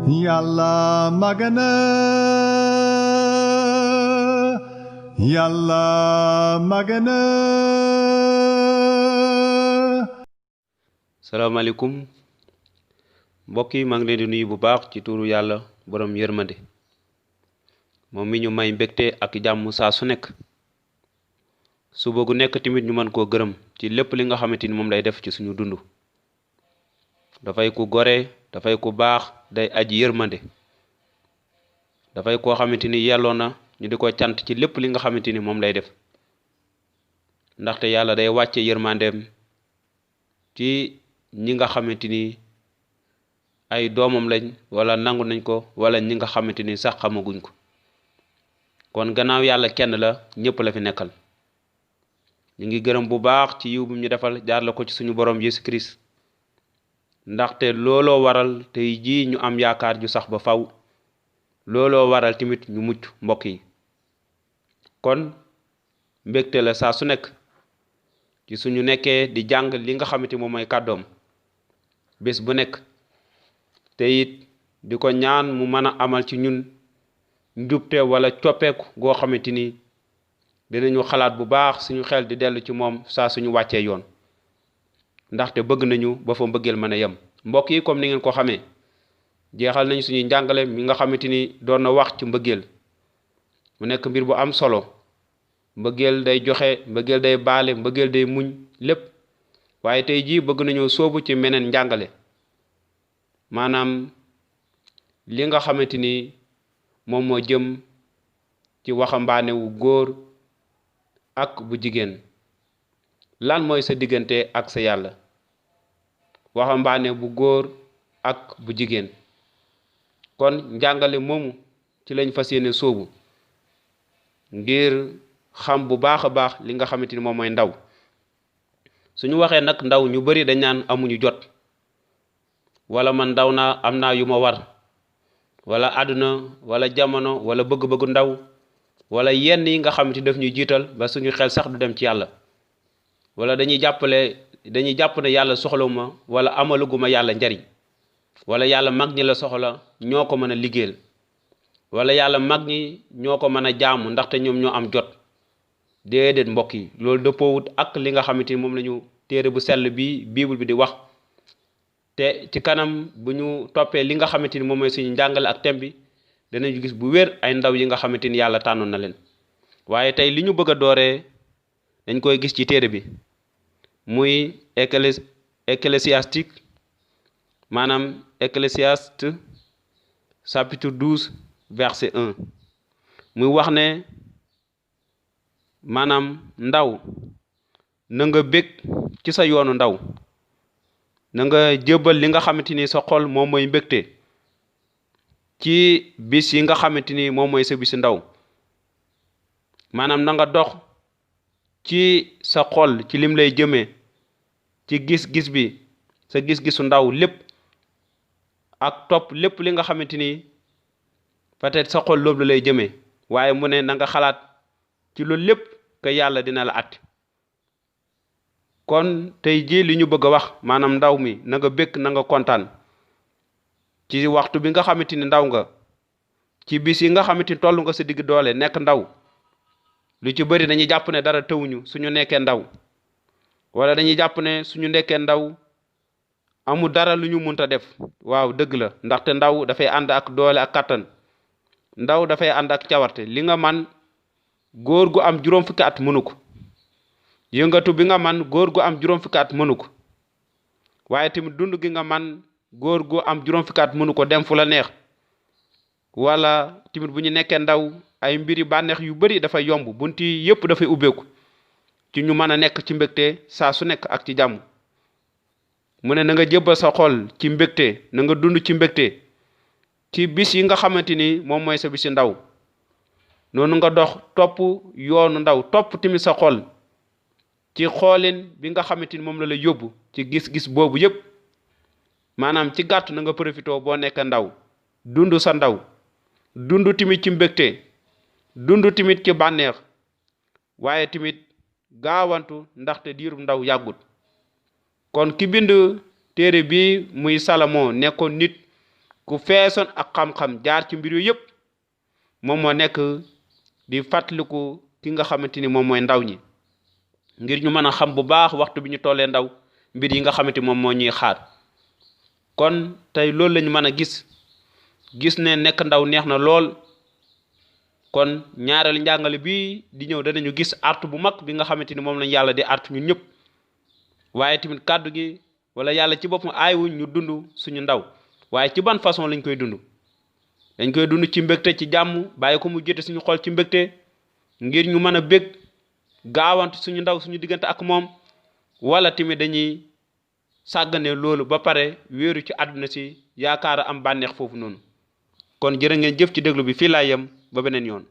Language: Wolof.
Yàlla màgg na Yàlla màgg na. salaamaaleykum mbokk yi maa ngi leen di nuyu bu baax ci tuuru yàlla borom yërmande moom mi ñu may mbégte ak jàmm saa su nekk suba gu nekk tamit ñu mën koo gërëm ci lépp li nga xamante ni moom lay def ci suñu dund. dafay ku gore dafay ku baax day aji yërmande dafay koo xamante ni yelloo na ñu di ko cant ci lépp li nga xamante ni moom lay def ndaxte yàlla day wàcce yërmandeem ci ñi nga xamante ni ay doomam lañ wala nangu nañ ko wala ñi nga xamante ni sax xamaguñ ko. kon gannaaw yàlla kenn la ñëpp la fi nekkal ñu ngi gërëm bu baax ci yiw bi ñu defal jaar la ko ci suñu borom Yesu Christ ndaxte looloo waral tey jii ñu am yaakaar ju sax ba faw looloo waral tamit ñu mucc mbokk yi. kon mbégte la saa su nekk ci suñu nekkee di jàng li nga xamante moom mooy kàddoom bés bu nekk te it di ko ñaan mu mën a amal ci ñun njubte wala coppeeku goo xamante ni dinañu xalaat bu baax suñu xel di dellu ci moom saa suñu wàccee yoon ndaxte bëgg nañu ba fa mbëggeel mën a yem. mbokk yi comme ni ngeen ko xamee jeexal nañu suñuy njàngale mi nga xamante ni doon na wax ci mbëggeel mu nekk mbir bu am solo. mbëggeel day joxe mbëggeel day baale mbëggeel day muñ lépp waaye tey jii bëgg nañoo soobu ci meneen njàngale maanaam li nga xamante ni moom moo jëm ci waxambaane wu góor ak bu jigéen. lan mooy sa diggante ak sa yàlla waxambaane bu góor ak bu jigéen. kon njàngale moomu ci lañ fas yéene soobu ngir xam bu baax a baax li nga xamante ni moom mooy ndaw. suñu waxee nag ndaw ñu bari dañ naan amuñu jot wala man ndaw naa am naa yu ma war wala àdduna wala jamono wala bëgg-bëggu ndaw wala yenn yi nga xamante ni daf ñuy jiital ba suñu xel sax du dem ci yàlla wala dañuy jàpp ne yàlla soxlawuma wala amaluguma yàlla njariñ wala yàlla mag ñi la soxla ñoo ko mën a liggéeyal wala yàlla mag ñi ñoo ko mën a jaamu ndaxte ñoom ñoo am jot. déedéet mbokk yi loolu dëppoowut ak li nga xamante ni moom la ñu téere bu sell bi bible bi di wax te ci kanam bu ñu toppee li nga xamante ni moom mooy suñu njàngale ak thème bi danañu gis bu wér ay ndaw yi nga xamante ni yàlla tànnoon na leen. waaye tey li ñu bëgg a dooree dañ koy gis ci téere bi muy ecclésiastique maanaam Ecclésiaste chapitre 12 verset 1 muy wax ne maanaam ndaw na nga bég ci sa yoonu ndaw na nga jébbal li nga xamante ni sa xol moom mooy mbégte ci bis yi nga xamante ni moom mooy sa bisi ndaw. maanaam na nga dox ci sa xol ci lim lay jëmee ci gis-gis bi sa gis-gisu ndaw lépp ak topp lépp li nga xamante ni peut-être sa xol loolu lay jëmee waaye mu ne na nga xalaat ci loolu lépp que yàlla dina la at. kon tey jii li ñu bëgg a wax maanaam ndaw mi na nga békk na nga kontaan ci waxtu bi nga xamante ni ndaw nga ci bis yi nga xamante ni toll nga sa digg doole nekk ndaw. lu ci bëri dañuy jàpp ne dara tëwuñu suñu nekkee ndaw wala dañuy jàpp ne suñu nekkee ndaw amul dara lu ñu munta def. waaw dëgg la ndaxte ndaw dafay ànd ak doole ak kàttan ndaw dafay ànd ak cawarte. li nga man góor gu am juróom fukki at mënu ko yëngatu bi nga man góor gu am juróom fukki at mënu ko waaye tamit dund gi nga man góor gu am juróom fukki at mënu ko dem fu la neex wala tamit bu ñu nekkee ndaw ay mbiri bànneex yu bari dafay yomb bunti yépp dafay ubbeeku ci ñu mën a nekk ci mbégte saa su nekk ak ci jàmm. mu ne na nga jébbal sa xol ci mbégte na nga dund ci mbégte ci bis yi nga xamante ni moom mooy sa bisi ndaw. noonu nga dox topp yoonu ndaw topp tamit sa xol ci xoolin bi nga xamante ni moom la yóbbu ci gis-gis boobu yépp. maanaam ci gàtt na nga profité boo nekk ndaw dund sa ndaw dund tamit ci mbégte dund tamit ci bànneex waaye tamit gaawantu ndaxte diirum ndaw yàggut. kon ki bind téere bi muy Salomon nekkoon nit ku feesoon ak xam-xam jaar ci mbir yu yëpp moom moo nekk di fàttaliku ki nga xamante ni moom mooy ndaw ñi ngir ñu mën a xam bu baax waxtu bi ñu tollee ndaw mbir yi nga xamante moom moo ñuy xaar kon tey loolu lañu mën a gis ne nekk ndaw neex na lool kon ñaareelu njàngale bi di ñëw danañu gis artu bu mag bi nga xamante ni moom lañ yàlla di artu ñun ñëpp waaye tamit kàddu gi wala yàlla ci boppam aayuñ ñu dund suñu ndaw waaye ci ban façon lañ koy dund dañ koy dund ci mbégte ci jàmm bàyyi ko mu jëte suñu xol ci mbégte ngir ñu mën a bég gaawante suñu ndaw suñu diggante ak moom wala tamit dañuy sàggane loolu ba pare wéeru ci àdduna si yaakaar am bànneex foofu noonu kon jërë ngeen jëf ci déglu bi fii laa yem ba beneen yoon